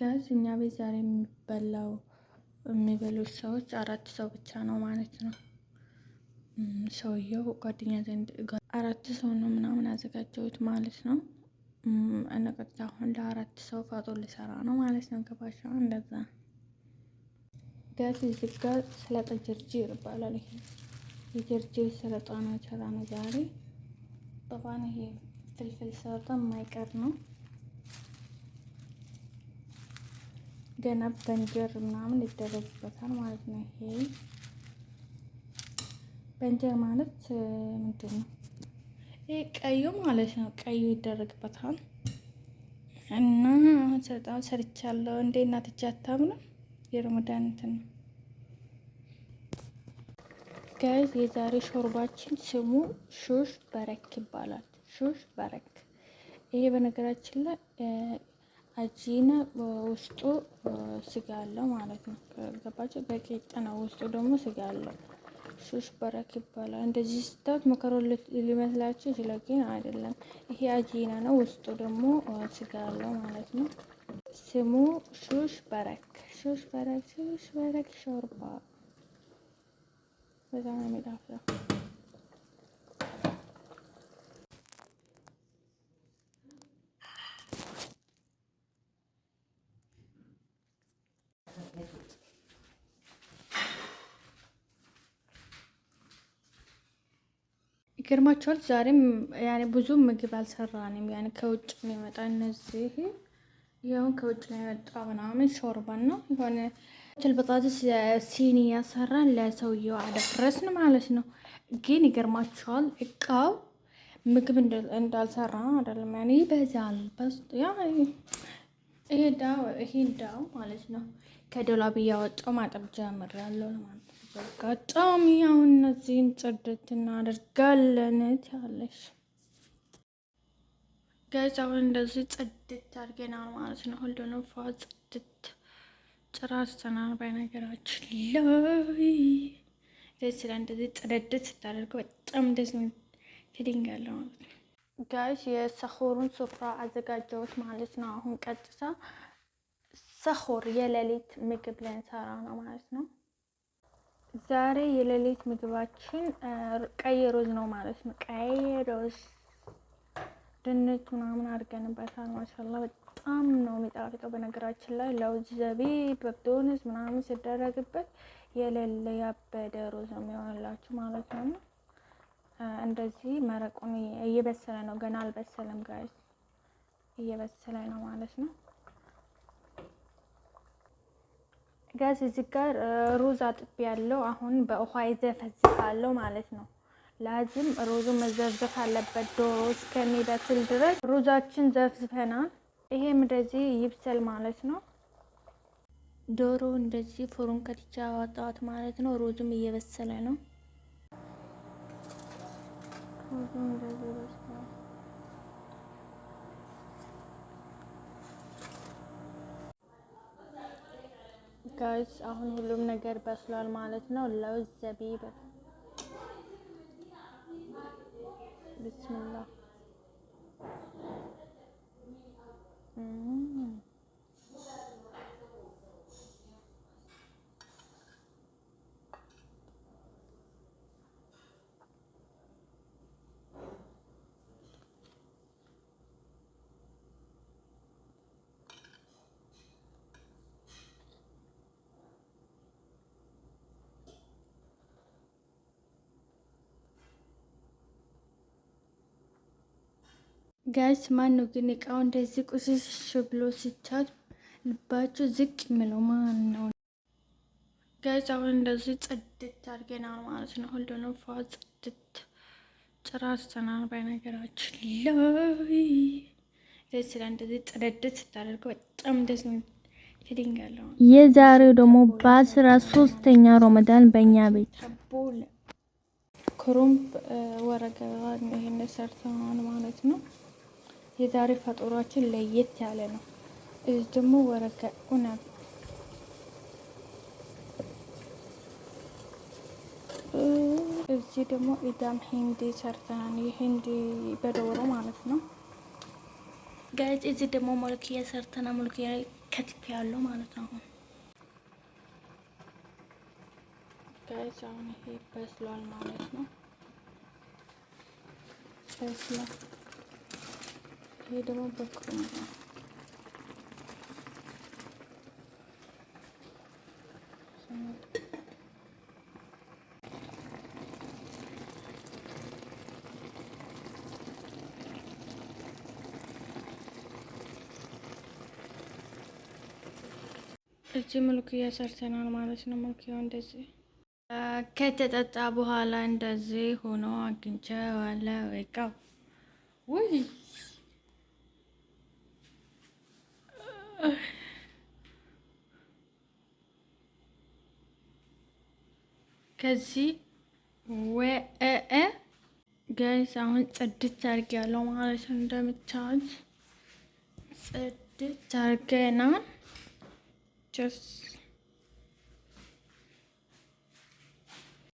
Guys፣ እኛ ቤት ዛሬ የሚበላው የሚበሉት ሰዎች አራት ሰው ብቻ ነው ማለት ነው። ሰውየው ጓደኛ ዘንድ አራት ሰው ነው ምናምን አዘጋጀሁት ማለት ነው። እና ቀጥታ አሁን ለአራት ሰው فطور ልሰራ ነው ማለት ነው። ገባሽ? እንደዛ guys። እዚህ ጋር ሰላጣ جرجير ይባላል። ይሄ የ جرجير ሰላጣ ነው የሰራ ነው ዛሬ። طبعا ይሄ فلفل ሰላጣ የማይቀር ነው። ገና በንጀር ምናምን ይደረግበታል ማለት ነው። ይሄ በንጀር ማለት ምንድን ነው? ይሄ ቀዩ ማለት ነው። ቀዩ ይደረግበታል እና አሁን ሰላጣውን ሰርቻለሁ። እንዴ እናትቼ አታምንም? የረመዳን እንትን ነው guys። የዛሬ ሾርባችን ስሙ ሹሽ በረክ ይባላል። ሹሽ በረክ። ይሄ በነገራችን ላይ عجينة ውስጡ ስጋ አለው ማለት ነው። ገባቸው? በቂጣ ነው፣ ውስጡ ደግሞ ስጋ አለው። ሹሽ በረክ ይባላል። እንደዚህ ስታዩት መከሮኒ ሊመስላችሁ ይችላል፣ ግን አይደለም። ይሄ عجينة ነው፣ ውስጡ ደግሞ ስጋ አለው ማለት ነው። ስሙ ሹሽ በረክ፣ ሹሽ በረክ፣ ሹሽ በረክ ሾርባ በጣም ነው የሚጣፍጠው። ይገርማቸዋል። ዛሬም ያኔ ብዙ ምግብ አልሰራንም። ያኔ ከውጭ የሚመጣ እነዚህ ይኸውን ከውጭ ነው የመጣ ምናምን ሾርባን ነው የሆነ بطاطس صينية ሰራን ለሰውየው አደረስን ማለት ነው። ግን ይገርማቸዋል እቃው ምግብ እንዳልሰራ አይደለም። ያኔ ይበዛል። ይሄ ዳው ማለት ነው። ከዶላብ እያወጣሁ ማጠብ ጀምሬያለሁ ማለት ነው። በአጋጣሚ አሁን እነዚህን ጽድት እናደርጋለን ትያለሽ guys። አሁን እንደዚህ ጽድት አድርገናል ማለት ነው። ሁሉንም ፏ ጽድት ጨራርሰናል። በነገራችን ላይ ደስ ይላል። እንደዚህ ጽድት ስታደርገው በጣም ደስ feeling አለው ማለት ነው። Guys፣ የሰሆሩን سفرة አዘጋጀሁት ማለት ነው። አሁን ቀጥታ سحور የሌሊት ምግብ ልንሰራ ነው ማለት ነው። ዛሬ የሌሊት ምግባችን ቀይ ሮዝ ነው ማለት ነው። ቀይ ሮዝ ድንች ምናምን አድርገንበታል። ما شاء الله በጣም ነው የሚጣፍጠው። በነገራችን ላይ ለውዝ፣ زبيب፣ بقدونس ምናምን ሲደረግበት የሌለ ያበደ ሮዝ ነው የሚሆንላችሁ ማለት ነው። እንደዚህ መረቁን እየበሰለ ነው፣ ገና አልበሰለም guys፣ እየበሰለ ነው ማለት ነው። Guys፣ እዚህ ጋር ሩዝ አጥቤ ያለው አሁን በውሃ ይዘፈዝፋለሁ ማለት ነው። لازم ሩዙ መዘፍዘፍ አለበት ዶሮ እስከሚበስል ድረስ ሩዛችን ዘፍዝፈናል። ይሄም እንደዚህ ይብሰል ማለት ነው። ዶሮ እንደዚህ فرن ከትቻ አወጣሁት ማለት ነው። ሩዙም እየበሰለ ነው። ሩዙም እንደዚህ በስሏል። Guys፣ አሁን ሁሉም ነገር በስሏል ማለት ነው። ለውዝ፣ زبيب፣ بسم الله። Guys፣ ማን ነው ግን እቃው እንደዚህ ቁስሽ ብሎ ሲቻት ልባችሁ ዝቅ የሚለው ማን ነው? Guys፣ አሁን እንደዚህ ጽድት አድርገናል ማለት ነው። ሁሉንም ፏ ጽድት ጨራርሰናል። በነገራችን ላይ ደስ ይላል። እንደዚህ ጽድት ስታደርገው በጣም ደስ feeling አለው። የዛሬው ደግሞ በ13ኛ ረመዳን በእኛ ቤት ክሩምብ ወረገባ ይሄን ሰርተናል ማለት ነው። የዛሬ ፈጦሯችን ለየት ያለ ነው። እዚህ ደግሞ ወረቀ ኡነብ፣ እዚህ ደግሞ ኢዳም ሂንዲ ሰርተናል። የሂንዲ በዶሮ ማለት ነው። Guys እዚህ ደግሞ መልክያ ሰርተና መልክያ ከትፍ ያለው ማለት ነው። አሁን guys አሁን ይሄ በስሏል ማለት ነው። በስሏል። ይሄ ደግሞ በክሩ ነው። እዚህ ሙልክያ ሰርተናል ማለት ነው። ሙልክያው እንደዚህ ከተጠጣ በኋላ እንደዚህ ሆኖ አግኝቼዋለሁ። እቃው ውይ ከዚህ ወ guys አሁን ጽድት አድርጌያለሁ ማለት ነው። እንደምታዩት ጽድት አድርገናል። Just